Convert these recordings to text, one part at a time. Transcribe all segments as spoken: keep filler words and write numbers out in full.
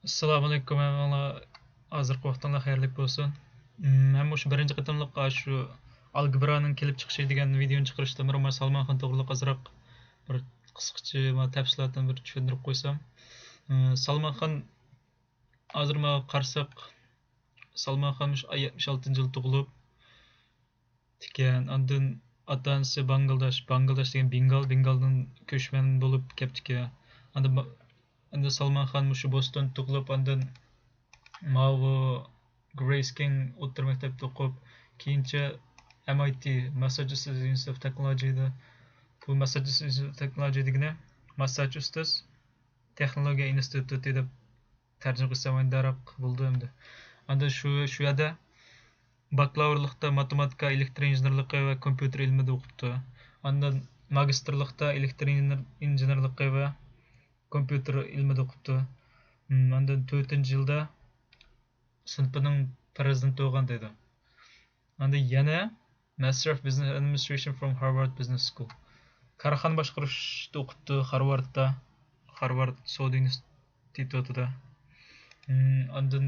ئەسسالامۇئەلەيكۇم ھەممىڭلار، ھازىرقى ۋاقتىڭلار خەيرلىك بولسۇن. مم، مەن مۇشۇ بىرىنچى قېتىملىق ئاشۇ ئالگېبرانىڭ كېلىپ چىقىشى دېگەن ۋىدېونى چىقىرىشتا بىر ئومار سالمانخان توغرىلىق ئازراق بىر قىسقىچە ما تەپسىلاتىنى بىر چۈشەندۈرۈپ قويسام. مم، سالمانخان ھازىر ما قارىساق، سالمانخان مۇشۇ يەتمىش ئالتىنچى يىل تۇغۇلۇپ، ئىكەن. ئاندىن ئاتا-ئانىسى باڭگلاداش، باڭگلاداش دېگەن بېنگال، بېنگالدىن كۆچمەن بولۇپ كەپتىكەن. ئاندىن با-، ئاندىن سالمانخان مۇشۇ بوستون تۇغۇلۇپ، ئاندىن ماۋۇ گرېيس كىنگ ئوتتۇرا مەكتەپتە ئوقۇپ، كېيىنچە ئەم ئاي تى، ماسساچۇسېتس ئىنستىتۇت ئوف تېخنولوگىيەدە، بۇ ماسساچۇسېتس ئىنستىتۇت ئوف تېخنولوگىيە دېگىنى ماسساچۇسېتس تېخنولوگىيە ئىنستىتۇتى دەپ تەرجىمە قىلسام ئاندىنراق بولىدۇ ئەمدى. ئاندىن شۇ، شۇ يەردە باكلاۋۇرلۇقتا ماتېماتىكا، ئېلېكتر ئىنژېنېرلىقى ۋە كومپيۇتېر ئىلمىدا ئوقۇپتۇ. ئاندىن ماگىستىرلىقتا ئېلېكتر ئىنژېنېر-، ئىنژېنېرلىقى ۋە كومپيۇتېر ئىلمىدا ئوقۇپتۇ. ھىم، ئاندىن تۆتىنچى يىلدا سىنىپىنىڭ پىرېزىدېنتى بولغان دەيدۇ. ئاندىن يەنە Master of Business Administration from Harvard Business School. كارخانا باشقۇرۇشتا ئوقۇپتۇ، خارۋاردتا. خارۋارد سودا ئىنستىتۇتىدا. ھىم، ئاندىن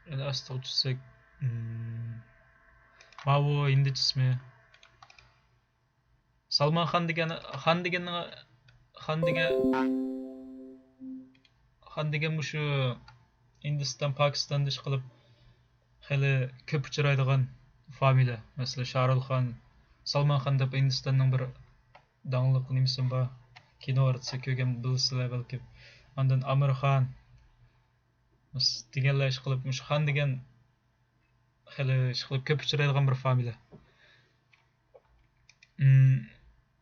يەنە ئاستىغا چۈشسەك، ھىم، ماۋۇ ھىندىچە ئىسمى. سالمان خان دېگەن، خان دېگەن، خان دېگەن، خان دېگەن مۇشۇ ھىندىستان، پاكىستاندا ئىشقىلىپ خېلى كۆپ ئۇچرايدىغان فامىلە. مەسىلەن، شارۇل خان، سالمان خان دەپ ھىندىستاننىڭ بىر داڭلىق نېمىسى بار. كىنو ئارتىسى كۆرگەن بىلىسىلەر بەلكىم. ئاندىن ئامىر خان دېگەنلەر ئىشقىلىپ مۇشۇ خان دېگەن خېلى ئىشقىلىپ كۆپ ئۇچرايدىغان بىر فامىلە.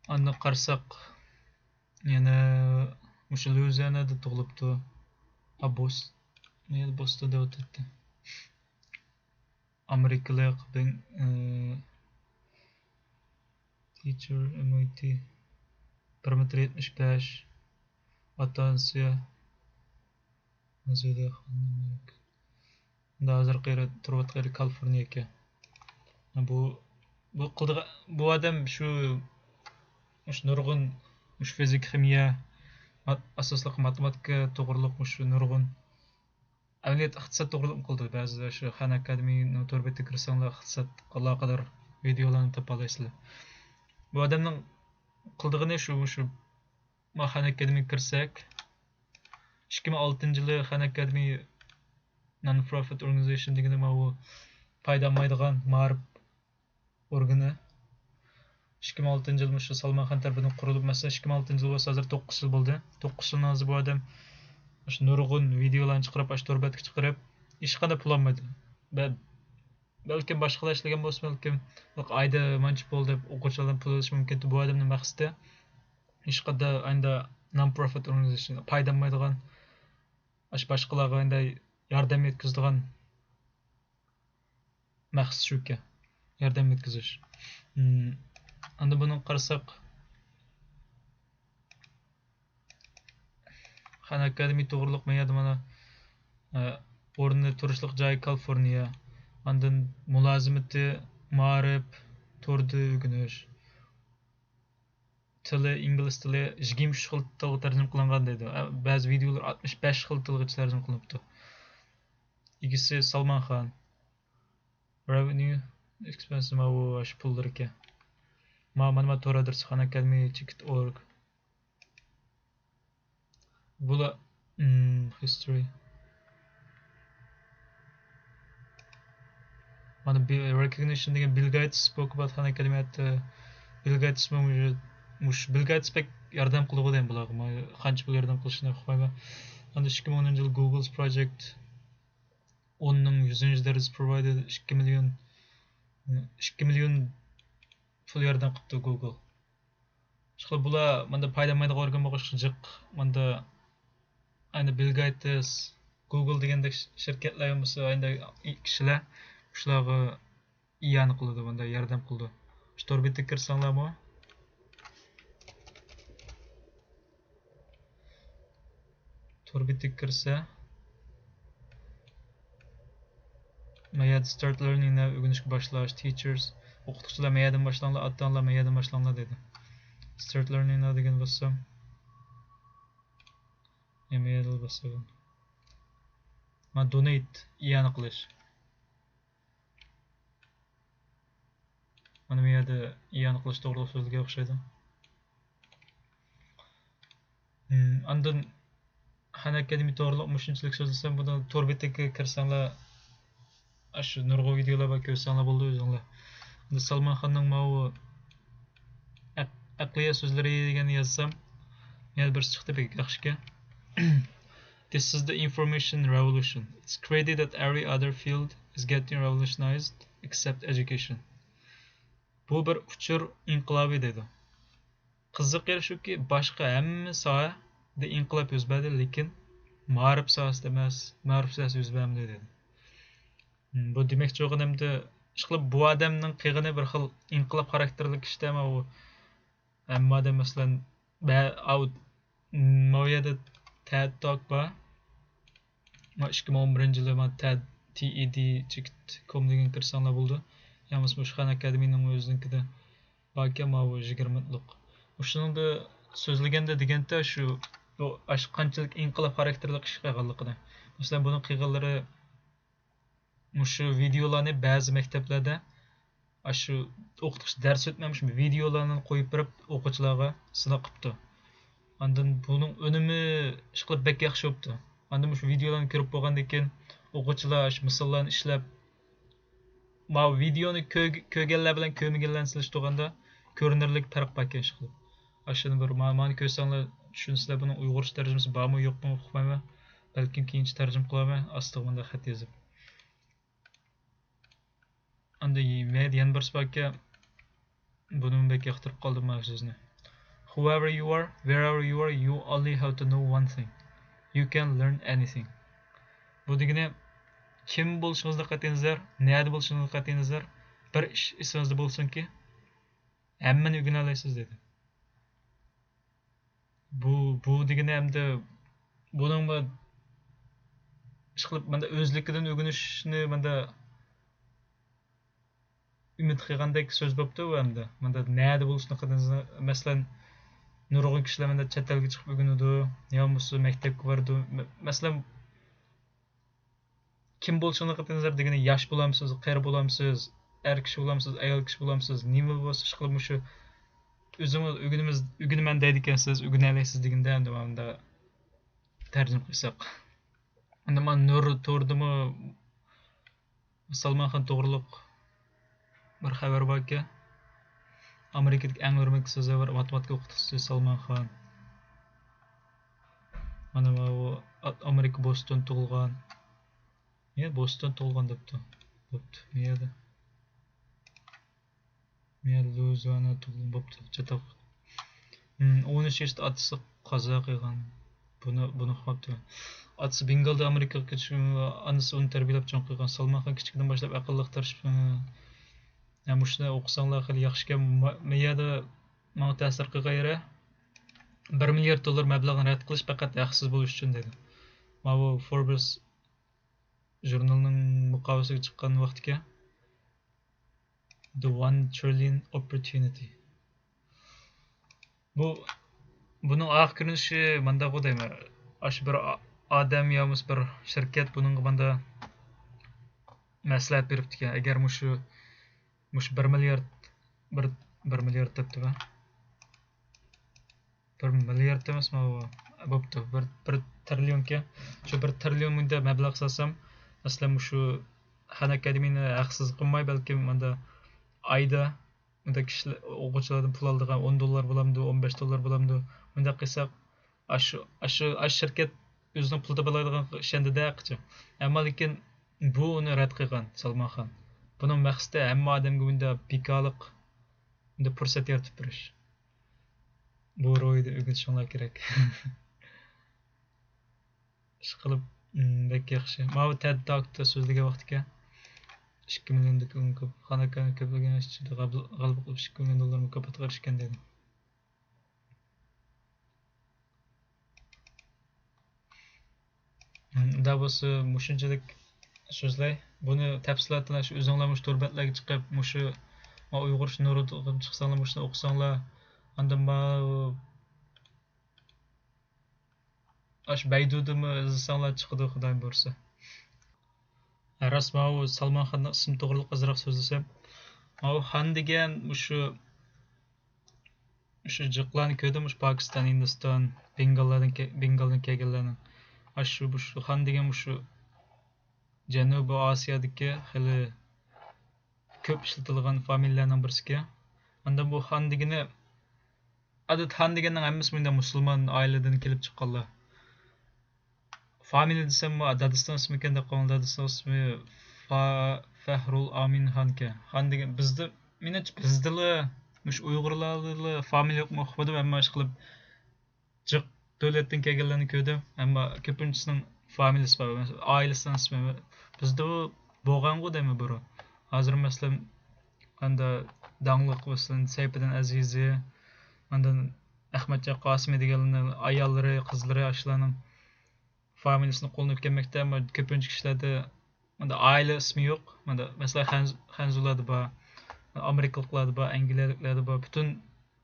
ئاندىن قارىساق، يەنە مۇشۇ لۇئىزىئانادا تۇغۇلۇپتۇ. ھا، بوس-، نېمە، بوستون دەۋاتاتتى. ئامېرىكىلىق بىڭ-، ئى، تىچېر، ئېم ئاي تى، بىر مېتىر يەتمىش بەش، ئاتا-ئانىسى مۇندا ھازىرقى يېرى تۇرۇۋاتقان يېرى كالىفورنىيە ئىكەن. بۇ، بۇ قىلىدىغان، بۇ ئادەم شۇ، مۇشۇ نۇرغۇن، مۇشۇ فىزىكا، خىمىيە، مات-، ئاساسلىق ماتېماتىكا توغرۇلۇق مۇشۇ نۇرغۇن ئەمەلىيەت ئىقتىساد توغرۇلۇق قىلىدۇ. بەزىدە شۇ خان ئاكادېمىنىڭ تور بېتىگە كىرسەڭلار ئىقتىسادقا ئالاقىدار ۋىدېئولارنى تاپالايسىلەر. بۇ ئادەمنىڭ قىلىدىغىنى شۇ، مۇشۇ ما خان ئاكادېمىگە كىرسەك، ئىككى مىڭ ئالتىنچى يىلى خان ئاكادېمى non-profit organization دېگىنى ماۋۇ پايدا ئالمايدىغان مائارىپ ئورگىنى. ئىككى مىڭ ئالتىنچى يىل مۇشۇ سالمان خان تەرىپىدىن قۇرۇلۇپ، مەسىلەن، ئىككى مىڭ ئالتىنچى يىل بولسا ھازىر توققۇز يىل بولدى. توققۇز يىلدىن ھازىر بۇ ئادەم مۇشۇ نۇرغۇن ۋىدېئولارنى چىقىرىپ، ئاشۇ تور بەتكە چىقىرىپ، ھېچقانداق پۇل ئالمايدۇ. بە-، بەلكىم باشقىلار ئىشلىگەن بولسا، بەلكىم ئايدا مانچە پۇل دەپ ئوقۇغۇچىلاردىن پۇل ئېلىشى مۇمكىن. بۇ ئادەمنىڭ مەقسىتى ھېچقانداق ئايدا non-profit organization، پايدا ئالمايدىغان، ئاشۇ باشقىلارغا ئايدا ياردەم يەتكۈزىدىغان مەقسىتى شۇكەن، ياردەم يەتكۈزۈش. ئاندىن بۇنى قارىساق، خان ئاكادېمى توغرۇلۇق ما يەردە مانا، ئورنى، تۇرۇشلۇق جايى كالىفورنىيە. ئاندىن مۇلازىمىتى مائارىپ، توردا ئۆگىنىش. تىلى ئىنگلىز تىلى يىگىرمە ئۈچ خىل تىلغا تەرجىمە قىلىنغان دەيدۇ. بەزى ۋىدېئولار ئاتمىش بەش خىل تىلغىچە تەرجىمە قىلىنىپتۇ. ئىگىسى سالمان خان. Revenue expense، ماۋۇ ئاشۇ پۇللىرىكەن. ما، مانا، ما تور ئادرېسى خان ئاكادېمى چېكىت ئورگ. بۇلار، مم، history. مانا بىل، recognition دېگەن، بىل گېيتس spoke about خان ئاكادېمى. بىل گېيتسمۇ مۇشۇ، مۇشۇ بىل گېيتس بەك ياردەم قىلغۇدەين بۇلارغا. ما، قانچە پۇل ياردەم قىلىشىنى ئۇقمايمەن. ئاندىن ئىككى مىڭ ئونىنچى يىل Google's project، ئوننىڭ يۈزىنچى دەرىجىسى provider، ئىككى مىليون، ئىككى مىليون پۇل ياردەم قىپتۇ گوگل. ئىشقىلىپ بۇلار ماندا پايدا ئالمايدىغان ئورگان بولغاچقا جىق، ماندا ئەنە بىل گېيتس، گوگل دېگەندەك شىركەتلەر بولمىسا ئەنە كىشىلەر شۇلارغا ئىئانە قىلىدۇ، ماندا ياردەم قىلىدۇ. شۇ تور بېتىگە كىرسەڭلارمۇ، تور بېتىگە كىرسە، ما يەردە start learning now، ئۆگىنىشكە باشلاش، teachers، ئوقۇتقۇچىلار ما يەردىن باشلاڭلار، ئاتا-ئانىلار ما يەردىن باشلاڭلار دەيدۇ. Start learning now دېگەنگە باسسام، ما يەردە باسسام. مانا دونېيت، ئىئانە قىلىش. مانا بۇ يەردە ئىئانە قىلىش توغرىلىق سۆزلىگەن ئوخشايدۇ. ئاندىن خان ئاكادېمى توغرىلىق مۇشۇنچىلىك سۆزلىسەم، بۇنىڭ تور بېتىگە كىرسەڭلار، ئاشۇ نۇرغۇن ۋىدېئولار بار، كۆرسەڭلار بولىدۇ ئۆزۈڭلار. ئەمدى سالمان خاننىڭ ماۋۇ ئەق-، ئەقلىيە سۆزلىرى دېگەننى يازسام، يەنە بىرسى چىقتى، بەك ياخشىكەن. This is the information revolution. It's crazy that every other field is getting revolutionized except education. بۇ بىر ئۇچۇر ئىنقىلابى دەيدۇ. قىزىق يېرى شۇكى، باشقا ھەممە ساھەدە ئىنقىلاب يۈز بەردى، لېكىن مائارىپ ساھەسىدە ئەمەس، مائارىپ ساھەسىدە يۈز بەرمىدى دېدى. بۇ دېمەكچى بولغىنىم، ئىشقىلىپ، بۇ ئادەمنىڭ قىلغىنى بىر خىل ئىنقىلاب خاراكتېرلىك ئىش ئەمەس ئۇ. ھەممە ئادەم، مەسىلەن، بە-، ئاۋۇ-، ماۋۇ يەردە تېد توك بار. ما ئىككى مىڭ ئون بىرىنچى يىلى ما تېد، تى ئى دى چېكىت كوم دېگەن كىرسەڭلار بولىدۇ. يا بولمىسا مۇشۇ خان ئاكادېمىنىڭ ئۆزىنىڭكىدە باركەن، ماۋۇ يىگىرمە مىنۇتلۇق. مۇشۇنىڭدا سۆزلىگەندە دېگەنتە شۇ، بۇ ئاشۇ قانچىلىك ئىنقىلاب خاراكتېرلىك ئىش قىلغانلىقىنى. مەسىلەن، بۇنىڭ قىلغانلىرى مۇشۇ ۋىدېئولارنى بەزى مەكتەپلەردە ئاشۇ ئوقۇتقۇچى دەرس ئۆتمەي مۇشۇ ۋىدېئولارنى قويۇپ بېرىپ ئوقۇغۇچىلارغا سىناق قىپتۇ. ئاندىن بۇنىڭ ئۈنۈمى ئىشقىلىپ بەك ياخشى بوپتۇ. ئاندىن مۇشۇ ۋىدېئولارنى كۆرۈپ بولغاندىن كېيىن ئوقۇغۇچىلار ئاشۇ مىساللارنى ئىشلەپ، ماۋۇ ۋىدېئونى كۆرگ-، كۆرگەنلەر بىلەن كۆرمىگەنلەرنى سېلىشتۇرغاندا كۆرۈنەرلىك پەرق باركەن ئىشقىلىپ. ئاشۇنى بىر ما-، مانا كۆرسەڭلار چۈشىنىسىلەر، بۇنىڭ ئۇيغۇرچە تەرجىمىسى بارمۇ يوقمۇ ئۇقمايمەن. بەلكىم كېيىنچە تەرجىمە قىلارمەن، ئاستىغا مۇنداق خەت يېزىپ. ئاندىن مەيدە يەنە بىرسى باركەن، بۇنىمۇ بەك ياقتۇرۇپ قالدىم مانا سۆزنى. Whoever you are, wherever you are, you only have to know one thing. You can learn anything. بۇ دېگىنى، كىم بولۇشىڭىزدىن قەتئىينەزەر، نەدە بولۇشىڭىزدىن قەتئىينەزەر، بىر ئىش ئېسىڭىزدە بولسۇنكى، ھەممىنى ئۆگىنەلەيسىز دېدى. بۇ، بۇ دېگىنى ئەمدى بۇنىڭمۇ ئىشقىلىپ ماندا ئۆزلۈكىدىن ئۆگىنىشنى ماندا ئۈمىد قىلغاندەك سۆز بوپتۇ بۇ ئەمدى. ماندا نەدە بولۇشنى قىلدىڭىز، مەسىلەن، نۇرغۇن كىشىلەر ماندا چەت ئەلگە چىقىپ ئۆگىنىدۇ، يا بولمىسا مەكتەپكە بارىدۇ. مە-، مەسىلەن، كىم بولۇشىڭىزغا قەتئىينەزەر دېگىنى، ياش بولامسىز، قېرى بولامسىز، ئەر كىشى بولامسىز، ئايال كىشى بولامسىز، نېمە بولسا ئىشقىلىپ مۇشۇ ئۆزىڭىز ئۆگىنىمىز، ئۆگىنىمەن دەيدىكەنسىز، ئۆگىنەلەيسىز دېگىندە ئەمدى مۇندا تەرجىمە قىلساق. ئەمدى مانا نۇر توردىمۇ سالمان خان توغرۇلۇق بىر خەۋەر باركەن. ئامېرىكىدىكى ئەڭ ھۆرمەتلىك سۆزلەر بار ماتېماتىكا ئوقۇتقۇچىسى سالمان خان. مانا بۇ ئامېرىكا بوستون تۇغۇلغان. يا بوستون تۇغۇلغان دەپتۇ. بوپتۇ. مەيەردە؟ مەيەردە لۇئىزىئانا تۇغۇلغان بوپتۇ. چاتاق. ئون ئۈچ ياشتا ئاتىسى قازا قىلغان. بۇنى، بۇنى ئۇقماپتىمەن. ئاتىسى بېنگالدا ئامېرىكىغا كېتىشكە، ئانىسى ئۇنى تەربىيەلەپ چوڭ قىلغان. سالمان خان كىچىكىدىن باشلاپ ئەقىللىق تىرىشىپ، يا مۇشۇنى ئوقۇساڭلار خېلى ياخشىكەن. ما-، مەيەردە ماڭا تەسىر قىلغان يېرى، بىر مىليارد دوللار مەبلەغنى رەت قىلىش پەقەت ھەقسىز بولۇش ئۈچۈن دېدى. ماۋۇ فوربس ژۇرنىلىنىڭ مۇقاۋىسىگە چىققان ۋاقتىكەن. The one trillion opportunity. بۇ، بۇنىڭ ئارقا كۆرۈنۈشى مانداقغۇ دەيمەن. ئاشۇ بىر ئا-، ئادەم يا بولمىسا بىر شىركەت بۇنىڭغا ماندا مەسلىھەت بېرىپتىكەن. ئەگەر مۇشۇ، مۇشۇ بىر مىليارد، بىر، بىر مىليارد دەپتىمەن. بىر مىليارد ئەمەسمۇ بۇ؟ بوپتۇ، بىر، بىر تىرىليونكەن. شۇ بىر تىرىليون مۇندا مەبلەغ سالسام، مەسىلەن، مۇشۇ خان ئاكادېمىنى ھەقسىز قىلماي، بەلكىم ماندا ئايدا مۇنداق كىشىلەر، ئوقۇغۇچىلاردىن پۇل ئالىدىغان ئون دوللار بولامدۇ، ئون بەش دوللار بولامدۇ؟ مۇنداق قىلساق، ئاشۇ، ئاشۇ، ئاشۇ شىركەت ئۆزىنىڭ پۇل تاپالايدىغانلىقىغا ئىشەندى-دە قىچا. ئەمما لېكىن بۇ ئۇنى رەت قىلغان سالمان خان. بۇنىڭ مەقسىتى ھەممە ئادەمگە مۇنداق بىكارلىق، مۇنداق پۇرسەت يارىتىپ بېرىش. بۇ روھىدا ئۆگىنىشىڭلار كېرەك. ئىشقىلىپ، بەك ياخشى. ماۋۇ تېد توكتا سۆزلىگەن ۋاقتىكەن. ئىككى مىليوندىكى ئۇنكوپ خاناكانى كۆپلىگەن ئىشچىدە غالىپ، غالىپ بولۇپ ئىككى مىليون دوللار مۇكاپاتقا ئېرىشكەن دېدى. ئۇنداق بولسا مۇشۇنچىلىك سۆزلەي. بۇنى تەپسىلاتىنى شۇ ئۆزۈڭلار مۇشۇ تور بەتلەرگە چىقىپ، مۇشۇ ما ئۇيغۇرچە نۇرغا چىقساڭلار، مۇشۇنى ئوقۇساڭلار، ئاندىن ما ئاشۇ بەيدۇدىمۇ ئىزدىسەڭلار چىقىدۇ، خۇدايىم بۇيرۇسا. راست، ماۋۇ سالمان خاننىڭ ئىسمى توغرىلىق ئازراق سۆزلىسەم، ماۋۇ خان دېگەن مۇشۇ، مۇشۇ جىقلارنى كۆردۈم، مۇشۇ پاكىستان، ھىندىستان، بېنگاللاردىن كە-، بېنگالدىن كەلگەنلەرنىڭ. ئاشۇ، مۇشۇ خان دېگەن مۇشۇ جەنۇبىي ئاسىيادىكى خېلى كۆپ ئىشلىتىلغان فامىلىلەرنىڭ بىرسىكەن. ئاندىن بۇ خان دېگىنى، ئادەتتە خان دېگەننىڭ ھەممىسى مۇنداق مۇسۇلمان ئائىلىدىن كېلىپ چىققانلار. فامىلە دېسەممۇ، دادىسىنىڭ ئىسمىكەن دەپ قالغان، دادىسىنىڭ ئىسمى فا-، فەھرۇل ئامىن خانكەن. خان دېگەن بىزدە، مېنىڭچە بىزدىلا، مۇشۇ ئۇيغۇرلاردىلا فامىلە يوقمۇ ئۇقمىدىم، ئەمما ئىشقىلىپ جىق دۆلەتتىن كەلگەنلەرنى كۆردۈم، ئەمما كۆپىنچىسىنىڭ فامىلىسى بار، مەسىلەن، ئائىلىسىنىڭ ئىسمى. بىزدە بۇ بولغانغۇ دەيمەن بۇرۇن. ھازىر، مەسىلەن، ئاندا داڭلىق، مەسىلەن، سەيپىدىن ئەزىزى، ئاندىن ئەخمەتجان قاسىمى دېگەنلەرنىڭ ئاياللىرى، قىزلىرى، ئاشۇلارنىڭ فامىلىسىنى قوللىنىپ كەلمەكتە، ئەمما كۆپىنچە كىشىلەردە مۇنداق ئائىلە ئىسمى يوق. مۇنداق، مەسىلەن، خەنز-، خەنزۇلاردا بار، ئامېرىكىلىقلاردا بار، ئەنگلىيەلىكلەردە بار، پۈتۈن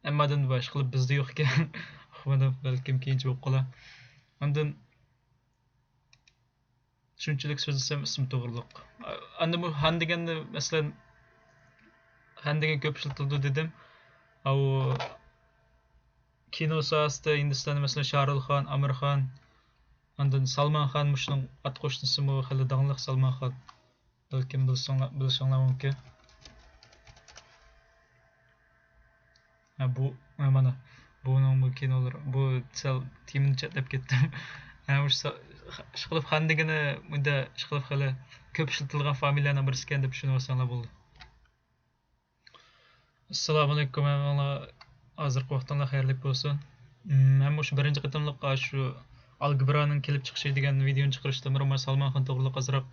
ھەممىدىن باشقىلار بىزدە يوق ئىكەن. ئۇقمىدىم، بەلكىم كېيىنچە بولۇپ قالار. ئاندىن شۇنچىلىك سۆزلىسەم ئىسىم توغرىلىق. ئاندىن بۇ خان دېگەننى، مەسىلەن، خان دېگەن كۆپ ئىشلىتىلىدۇ دېدىم. ئاۋۇ كىنو ساھەسىدە ھىندىستاندا، مەسىلەن، شاھرۇخ خان، ئامىر خان، ئاندىن سالمان خان، مۇشۇنىڭ ئات قوشنىسىمۇ خېلى داڭلىق سالمان خان. بەلكىم بىلسەڭلار، بىلىشىڭلار مۇمكىن. ھە، بۇ، ھە، مانا، بۇنىڭ بۇ كىنولىرى، بۇ سەل تېمىنى چەتلەپ كەتتىم. ھە، مۇشۇ سا-، ئىشقىلىپ خان دېگىنى مۇنداق، ئىشقىلىپ خېلى كۆپ ئىشلىتىلگەن فامىلىلەرنىڭ بىرسىكەن دەپ چۈشىنىۋالساڭلار بولدى. ئەسسالامۇئەلەيكۇم ھەممىڭلار، ھازىرقى ۋاقتىڭلار خەيرلىك بولسۇن. مم، مەن مۇشۇ بىرىنچى قېتىملىق ئاشۇ ئالگېبرانىڭ كېلىپ چىقىشى دېگەن ۋىدېونى چىقىرىشتىن بۇرۇن، مانا، سالمان خان توغرىلىق ئازراق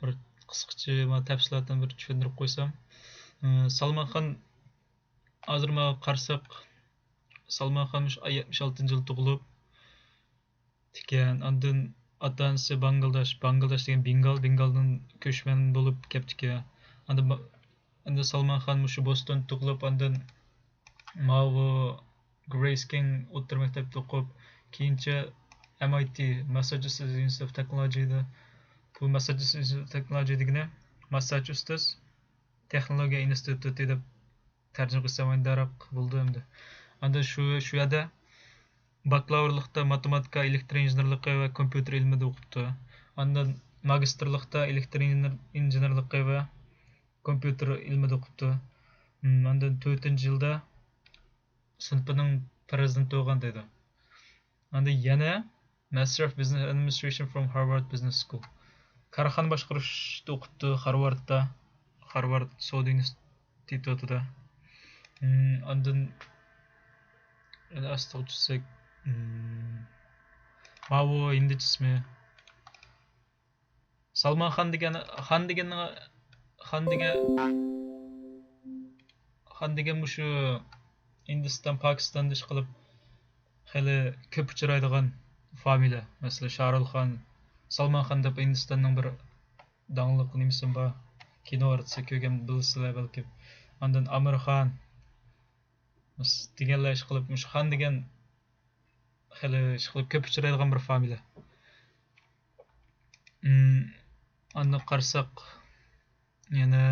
بىر قىسقىچە، مانا، تەپسىلاتىنى بىر چۈشەندۈرۈپ قويسام. مم، سالمان خان، ھازىر مانا قارىساق، سالمان خان مۇشۇ يەتمىش ئالتىنچى يىل تۇغۇلۇپ، ئىكەن. ئاندىن ئاتا-ئانىسى باڭگلاداش، باڭگلاداش دېگەن بېنگال، بېنگالدىن كۆچمەن بولۇپ كەپتىكەن. ئاندىن با-، ئاندىن سالمان خان مۇشۇ بوستون تۇغۇلۇپ، ئاندىن ماۋۇ گرېيس كىنگ ئوتتۇرا مەكتەپتە ئوقۇپ، كېيىنچە ئەم ئاي تى، ماسساچۇسېتس ئىنستىتۇت ئوف تېخنولوگىيەدە، بۇ ماسساچۇسېتس ئىنستىتۇت ئوف تېخنولوگىيە دېگىنى ماسساچۇسېتس تېخنولوگىيە ئىنستىتۇتى دەپ تەرجىمە قىلسام ئايدارراق بولىدۇ ئەمدى. ئاندىن شۇ، شۇ يەردە باكلاۋۇرلۇقتا ماتېماتىكا، ئېلېكتر ئىنژېنېرلىقى ۋە كومپيۇتېر ئىلمىدا ئوقۇپتۇ. ئاندىن ماگىستىرلىقتا ئېلېكتر ئىنژېنېر-، ئىنژېنېرلىقى ۋە كومپيۇتېر ئىلمىدا ئوقۇپتۇ. ھىم، ئاندىن تۆتىنچى يىلدا سىنىپىنىڭ پىرېزىدېنتى بولغان دەيدۇ. ئاندىن يەنە Master of Business Administration from Harvard Business School. كارخانا باشقۇرۇشتا ئوقۇپتۇ، خارۋاردتا. خارۋارد سودا ئىنستىتۇتىدا. ھىم، ئاندىن يەنە ئاستىغا چۈشسەك، ھىم، ماۋۇ ھىندىچە ئىسمى. سالمان خان دېگەن، خان دېگەن، خان دېگەن، خان دېگەن مۇشۇ ھىندىستان، پاكىستاندا ئىشقىلىپ خېلى كۆپ ئۇچرايدىغان فامىلە. مەسىلەن، شاھرۇخ خان، سالمان خان دەپ ھىندىستاننىڭ بىر داڭلىق نېمىسىمۇ بار. كىنو ئارتىسى كۆرگەن بىلىسىلەر بەلكىم. ئاندىن ئامىر خان دېگەنلەر ئىشقىلىپ، مۇشۇ خان دېگەن خېلى ئىشقىلىپ كۆپ ئۇچرايدىغان بىر فامىلە. ئاندىن قارىساق، يەنە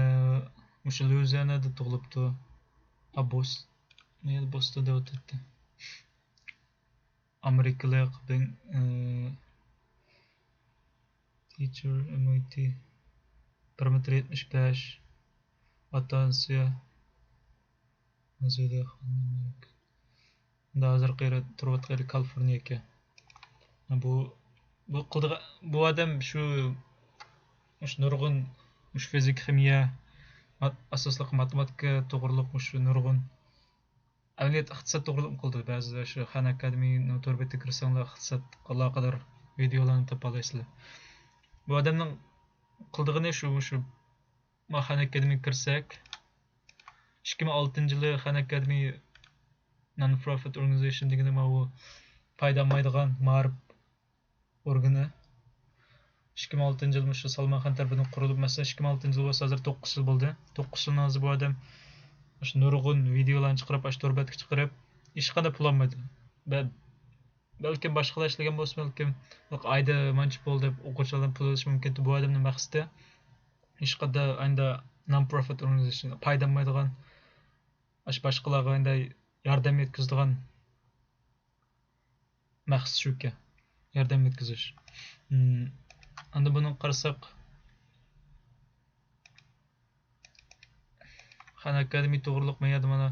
مۇشۇ لۇئىزىئانادا تۇغۇلۇپتۇ. ھا، بوس-، يەنە بوستون دەۋاتاتتى. ئامېرىكىلىق بىڭ-، ئى، تىچېر، ئېم ئاي تى، بىر مېتىر يەتمىش بەش، ئاتا-ئانىسى مۇزېيدا خانىم. ئەمدى ھازىرقى يېرى تۇرۇۋاتقان يېرى كالىفورنىيە ئىكەن. بۇ، بۇ قىلىدىغان، بۇ ئادەم شۇ، مۇشۇ نۇرغۇن، مۇشۇ فىزىكا، خىمىيە، مات-، ئاساسلىق ماتېماتىكا توغرۇلۇق مۇشۇ نۇرغۇن ئەمەلىيەت ئىقتىساد توغرۇلۇق قىلىدۇ. بەزىدە شۇ خان ئاكادېمىنىڭ تور بېتىگە كىرسەڭلار ئىقتىسادقا ئالاقىدار ۋىدېئولارنى تاپالايسىلەر. بۇ ئادەمنىڭ قىلىدىغىنى شۇ، مۇشۇ ما خان ئاكادېمىگە كىرسەك، ئىككى مىڭ ئالتىنچى يىلى خان ئاكادېمى non-profit organization دېگىنى ماۋۇ پايدا ئالمايدىغان مائارىپ ئورگىنى. ئىككى مىڭ ئالتىنچى يىل مۇشۇ سالمان خان تەرىپىدىن قۇرۇلۇپ، مەسىلەن، ئىككى مىڭ ئالتىنچى يىل بولسا، ھازىر توققۇز يىل بولدى. توققۇز يىلنىڭ ئىچىدە بۇ ئادەم مۇشۇ نۇرغۇن ۋىدېئولارنى چىقىرىپ، ئاشۇ تور بەتكە چىقىرىپ، ھېچقانداق پۇل ئالمايدۇ. بە-، بەلكىم باشقىلار ئىشلىگەن بولسا، بەلكىم ئايدا مانچە پۇل دەپ ئوقۇغۇچىلاردىن پۇل ئېلىشى مۇمكىن. بۇ ئادەمنىڭ مەقسىتى ھېچقانداق ئايندا non-profit organization، پايدىلانمايدىغان، ئاشۇ باشقىلارغا ئايندا ياردەم يەتكۈزىدىغان مەقسىتى شۇكەن، ياردەم يەتكۈزۈش. ئاندىن بۇنىڭغا قارىساق، خان ئاكادېمى توغرۇلۇق ما يەردە مانا،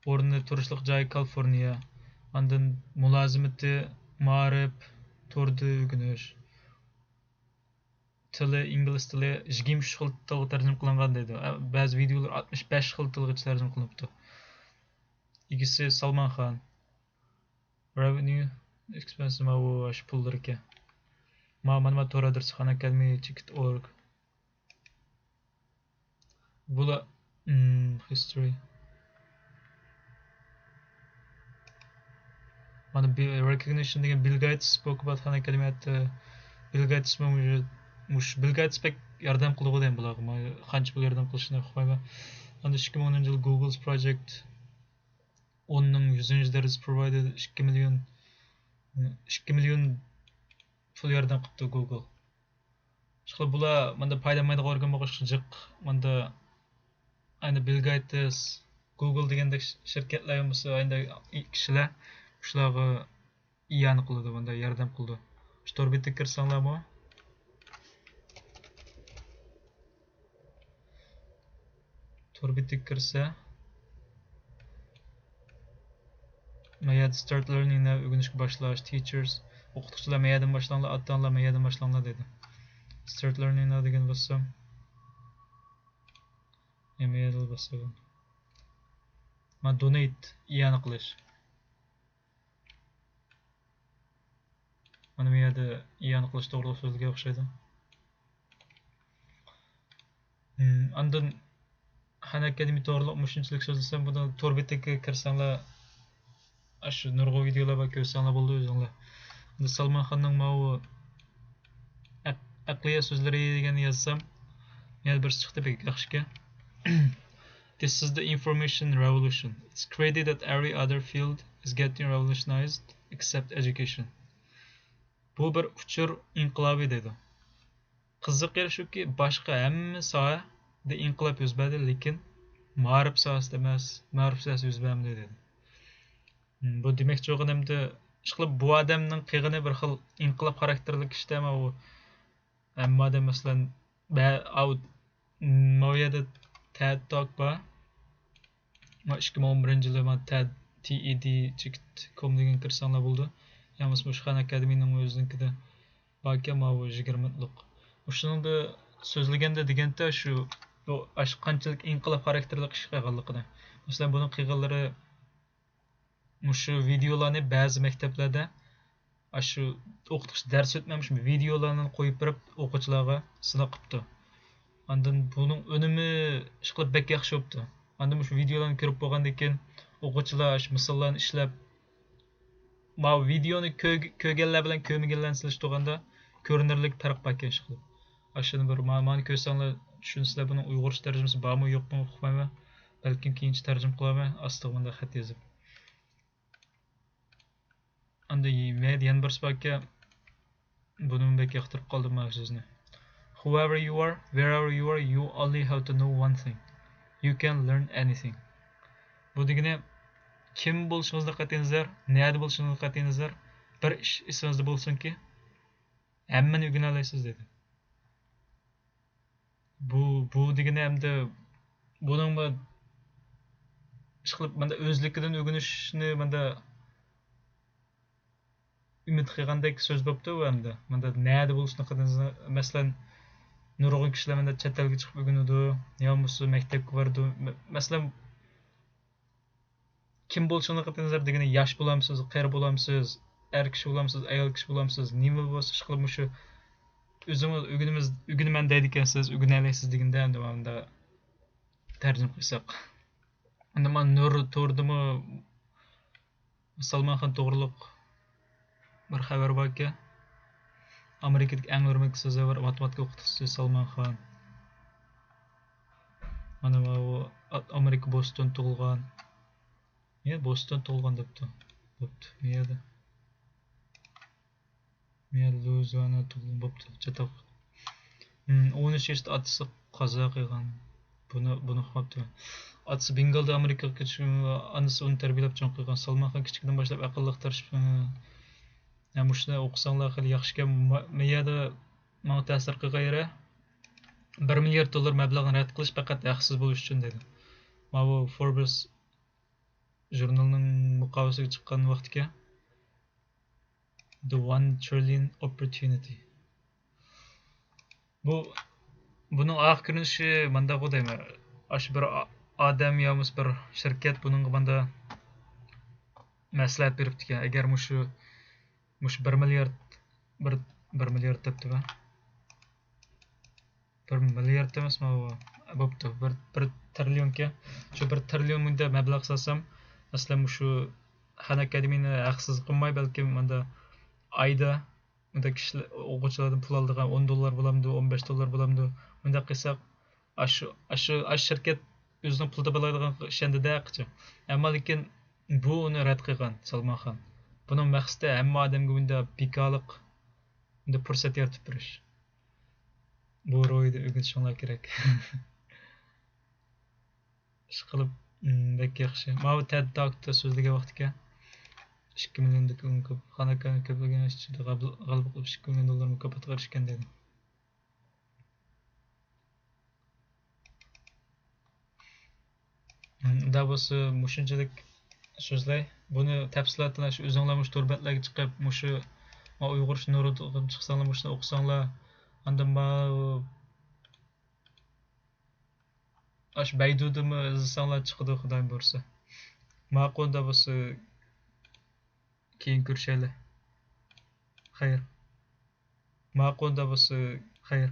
ئورنى، تۇرۇشلۇق جايى كالىفورنىيە، ئاندىن مۇلازىمىتى مائارىپ، توردا ئۆگىنىش، تىلى ئىنگلىز تىلى يىگىرمە ئۈچ خىل تىلغا تەرجىمە قىلىنغان دەيدۇ. بەزى ۋىدىيولار ئاتمىش بەش خىل تىلغىچە تەرجىمە قىلىنىپتۇ. ئىگىسى سالمان خان. Revenue expense، ماۋۇ ئاشۇ پۇللىرىكەن. ما، مانا، ما تور ئادرېسى خان ئاكادېمى چېكىت ئورگ. بۇلار، مم، history. مانا بىل، recognition دېگەن، بىل گېيتس spoke about خان ئاكادېمى. بىل گېيتسمۇ مۇشۇ، مۇشۇ بىل گېيتس بەك ياردەم قىلىدىغۇ دەيمەن بۇلارغا. ما، قانچە پۇل ياردەم قىلىشىنى ئۇقمايمەن. ئاندىن ئىككى مىڭ ئونىنچى يىل Google's Project ئوننىڭ يۈزىنچى دەرىجىسى provided، ئىككى مىليون، ئىككى مىليون پۇل ياردەم قىپتۇ گوگل. ئىشقىلىپ بۇلار ماندا پايدىلانمايدىغان ئورگان بولغاچقا جىق، ماندا ئەنە بىل گېيتس، گوگل دېگەندەك شىركەتلەر بولمىسا ئەندەك كىشىلەر شۇلارغا ئىئانە قىلىدۇ، ماندا ياردەم قىلىدۇ. شۇ تور بېتىگە كىرسەڭلارمۇ، تور بېتىگە كىرسە، ما يەردە start learning now، ئۆگىنىشكە باشلاش، teachers، ئوقۇتقۇچىلار ما يەردىن باشلاڭلار، ئاتا-ئانىلار ما يەردىن باشلاڭلار دەيدۇ. Start learning now دېگەننى باسسام، ما يەردە باسسام، ما donate، ئىئانە قىلىش. مانا بۇ يەردە ئىئانە قىلىش توغرىلىق سۆزلىگەن ئوخشايدۇ. ئاندىن خان ئاكادېمى توغرىلىق مۇشۇنچىلىك سۆزلىسەم، بۇنىڭ تور بېتىگە كىرسەڭلار، ئاشۇ نۇرغۇن ۋىدېئولار بار، كۆرسەڭلار بولىدۇ ئۆزۈڭلار. ئەمدى سالمان خاننىڭ ماۋۇ ئەق-، ئەقلىيە سۆزلىرى دېگەننى يازسام، يەنە بىرسى چىقتى، بەك ياخشىكەن. This is the information revolution. It's crazy that every other field is getting revolutionized except education. بۇ بىر ئۇچۇر ئىنقىلابى دەيدۇ. قىزىق يېرى شۇكى، باشقا ھەممە ساھەدە ئىنقىلاب يۈز بەردى، لېكىن مائارىپ ساھەسىدە ئەمەس، مائارىپ ساھەسىدە يۈز بەرمىدى دەيدۇ. بۇ دېمەكچى بولغىنىمدا، ئىشقىلىپ بۇ ئادەمنىڭ قىلغىنى بىر خىل ئىنقىلاب خاراكتېرلىك ئىش دەيمەن. ئۇ ھەممە ئادەم، مەسىلەن، بە-، ئاۋ-، ماۋۇ يەردە تېد توك بار. ما ئىككى مىڭ ئون بىرىنچى يىلى ما تېد، تى ئى دى چېكىت كوم دېگەنگە كىرسەڭلار بولىدۇ. يا بولمىسا مۇشۇ خان ئاكادېمىنىڭ ئۆزىنىڭكىدە باركەن، ماۋۇ يىگىرمە مىنۇتلۇق. مۇشۇنىڭدا سۆزلىگەندە دېگەنتە شۇ، بۇ ئاشۇ قانچىلىك ئىنقىلاب خاراكتېرلىك ئىش قىلغانلىقىنى. مەسىلەن، بۇنىڭ قىلغانلىرى مۇشۇ ۋىدېئولارنى بەزى مەكتەپلەردە ئاشۇ ئوقۇتقۇچى دەرس ئۆتمەي مۇشۇ ۋىدېئولارنى قويۇپ بېرىپ ئوقۇغۇچىلارغا سىناق قىپتۇ. ئاندىن بۇنىڭ ئۈنۈمى ئىشقىلىپ بەك ياخشى بوپتۇ. ئاندىن مۇشۇ ۋىدېئولارنى كۆرۈپ بولغاندىن كېيىن ئوقۇغۇچىلار ئاشۇ مىساللارنى ئىشلەپ، ماۋۇ ۋىدېئونى كۆرگ-، كۆرگەنلەر بىلەن كۆرمىگەنلەرنى سېلىشتۇرغاندا كۆرۈنەرلىك پەرق باركەن ئىشقىلىپ. ئاشۇنى بىر ما-، مانا كۆرسەڭلار چۈشىنىسىلەر، بۇنىڭ ئۇيغۇرچە تەرجىمىسى بارمۇ يوقمۇ ئۇقمايمەن. بەلكىم كېيىنچە تەرجىمە قىلارمەن، ئاستىغا مۇنداق خەت يېزىپ. ئاندىن يەنە بىرسى باركەن، بۇنىمۇ بەك ياقتۇرۇپ قالدىم مانا سۆزنى. Whoever you are, wherever you are, you only have to know one thing. You can learn anything. بۇ دېگىنى، كىم بولۇشىڭىزدىن قەتئىينەزەر، نەدە بولۇشىڭىزدىن قەتئىينەزەر، بىر ئىش ئېسىڭىزدە بولسۇنكى، ھەممىنى ئۆگىنەلەيسىز دېدى. بۇ، بۇ دېگىنى ئەمدى بۇنىڭمۇ ئىشقىلىپ ماندا ئۆزلۈكىدىن ئۆگىنىشنى ماندا ئۈمىد قىلغاندەك سۆز بوپتۇ بۇ ئەمدى. ماندا نەدە بولۇشنى قىلدىڭىز، مەسىلەن، نۇرغۇن كىشىلەر ماندا چەت ئەلگە چىقىپ ئۆگىنىدۇ، يا بولمىسا مەكتەپكە بارىدۇ. مە-، مەسىلەن، كىم بولۇشىڭىزغا قەتئىينەزەر دېگىنى، ياش بولامسىز، قېرى بولامسىز، ئەر كىشى بولامسىز، ئايال كىشى بولامسىز، نېمە بولسا ئىشقىلىپ مۇشۇ ئۆزىڭىز ئۆگىنىمىز-، ئۆگىنىمەن دەيدىكەنسىز، ئۆگىنەلەيسىز دېگىندە ئەمدى مانا تەرجىمە قىلساق. ئەمدى مانا نۇر توردىمۇ سالمان خان توغرۇلۇق بىر خەۋەر باركەن. ئامېرىكىدىكى ئەڭ ھۆرمەتلىك سۆزلەر بار، ماتېماتىكا ئوقۇتقۇچىسى سالمان خان. مانا ماۋۇ ئامېرىكا بوستون تۇغۇلغان. يا بوستون تۇغۇلغان دەپتۇ. بوپتۇ. مەيەردە؟ مەيەردە لوئىزىئانا تۇغۇلغان بوپتۇ. چاتاق. ئون ئۈچ ياشتا ئاتىسى قازا قىلغان. بۇنى بۇنى ئۇقماپتىمەن. ئاتىسى بېنگالدا ئامېرىكىغا كۆچۈپ، ئانىسى ئۇنى تەربىيەلەپ چوڭ قىلغان. سالمان خان كىچىكىدىن باشلاپ ئەقىللىق تىرىشىپ، مۇشۇنى ئوقۇساڭلار خېلى ياخشىكەن. مەيەدە ماڭا تەسىر قىلغان يېرى، بىر مىليارد دوللار مەبلەغنى رەت قىلىش پەقەت ھەقسىز بولۇش ئۈچۈن دېدى. ماۋۇ فوربس ژۇرنىلىنىڭ مۇقاۋىسىگە چىققان ۋاقتىكەن. The One Trillion Opportunity. بۇ بۇنىڭ ئارقا كۆرۈنۈشى مانداقغۇ دەيمەن. ئاشۇ بىر ئا- ئادەم يا بولمىسا بىر شىركەت بۇنىڭغا ماندا مەسلىھەت بېرىپتىكەن. ئەگەر مۇشۇ مۇشۇ بىر مىليارد، بىر بىر مىليارد دەپتىمەن. بىر مىليارد ئەمەسمۇ بۇ؟ بوپتۇ، بىر بىر تىرىليونكەن. شۇ بىر تىرىليون مۇنداق مەبلەغ سالسام، مەسىلەن، مۇشۇ خان ئاكادېمىنى ھەقسىز قىلماي، بەلكىم ماندا ئايدا مۇنداق كىشىلەر، ئوقۇغۇچىلاردىن پۇل ئالىدىغان، ئون دوللار بولامدۇ، ئون بەش دوللار بولامدۇ، مۇنداق قىلساق، ئاشۇ ئاشۇ ئاشۇ شىركەت ئۆزىنىڭ پۇل تاپالايدىغانلىقىغا ئىشەندى-دە قىچا. ئەمما لېكىن بۇ ئۇنى رەت قىلغان سالمان خان. بۇنىڭ مەقسىتى ھەممە ئادەمگە مۇنداق بىكارلىق، مۇنداق پۇرسەت يارىتىپ بېرىش. بۇ روھىدا ئۆگىنىشىڭلار كېرەك. ئىشقىلىپ، بەك ياخشى. ماۋۇ تېد تاكتا سۆزلىگەن ۋاقتىكەن. ئىككى مىليوندىن كۆپ، خان ئاكامنى كۆپلىگەن ئىچىدە غەلىبە قىلىپ ئىككى مىليون دوللار مۇكاپاتقا ئېرىشكەن دېدى. ئۇنداق بولسا مۇشۇنچىلىك سۆزلەي. بۇنى تەپسىلاتىنى شۇ ئۆزۈڭلار مۇشۇ تور بەتلەرگە چىقىپ، مۇشۇ ما ئۇيغۇر نۇرىغا چىقساڭلار، مۇشۇنى ئوقۇساڭلار، ئاندىن ما ئاشۇ بەيدۇدىمۇ ئىزدىسەڭلار چىقىدۇ، خۇدايىم بۇيرۇسا. ماقۇل، ئۇنداق بولسا كېيىن كۆرۈشەيلى. خەير. ماقۇل، ئۇنداق بولسا خەير.